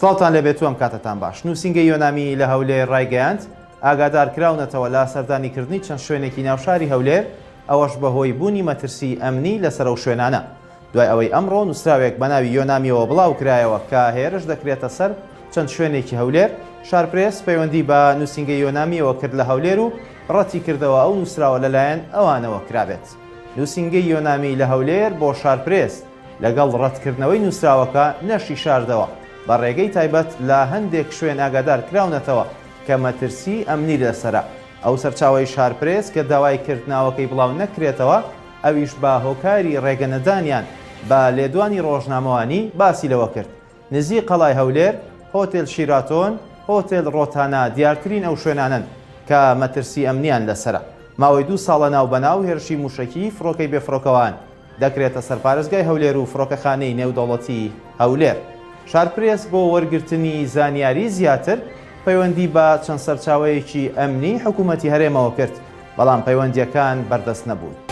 سڵاوتان لێبێت و ئەم کاتەتان باش. نووسینگەی یۆنامی لە هەولێر ڕایگەیاند، ئاگادارکراونەتەوە لە سەردانیکردنی چەند شوێنێکی ناو شاری هەولێر، ئەوەش بەهۆی بوونی مەترسی ئەمنی لەسەر ئەو شوێنانە. دوای ئەوەی ئەمڕۆ نووسراوێک بەناوی یۆنامیەوە بڵاوکرایەوە کە هێرش دەکرێتە سەر چەند شوێنێکی هەولێر، شارپرێس پەیوەندی بە نووسینگەی یۆنامیەوە کرد لە هەولێر و ڕەتیکردەوە ئەو نووسراوە لەلایەن ئەوانەوە کرابێت. نووسینگەی یۆنامی لە هەولێر بۆ شارپرێس لەگەڵ ڕەتکردنەوەی نووسراوەکە نەشیشاردەوە بە ڕێگەی تایبەت لە هەندێک شوێن ئاگادار کراونەتەوە کە مەترسی ئەمنی لەسەرە. ئەو سەرچاوەی شارپرێس کە داوای کرد ناوەکەی بڵاو نەکرێتەوە ئەویش بە هۆکاری ڕێگە نەدانیان بە لێدوانی ڕۆژنامەوانی باسی لەوە کرد نزیک قەڵای هەولێر، هۆتێل شیراتۆن، هۆتێل ڕۆتانا دیارترین ئەو شوێنانەن کە مەترسی ئەمنیان لەسەرە. ماوەی دوو ساڵە ناوبەناو هێرشی مووشەکیی فڕۆکەی بێفڕۆکەوان دەکرێتە سەر پارێزگای هەولێر و فڕۆکەخانەی نێودەوڵەتی هەولێر. شارپرێس بۆ وەرگرتنی زانیاری زیاتر پەیوەندی بە چەند سەرچاوەیەکی ئەمنی حکوومەتی هەرێمەوە کرد، بەڵام پەیوەندییەکان بەردەست نەبوون.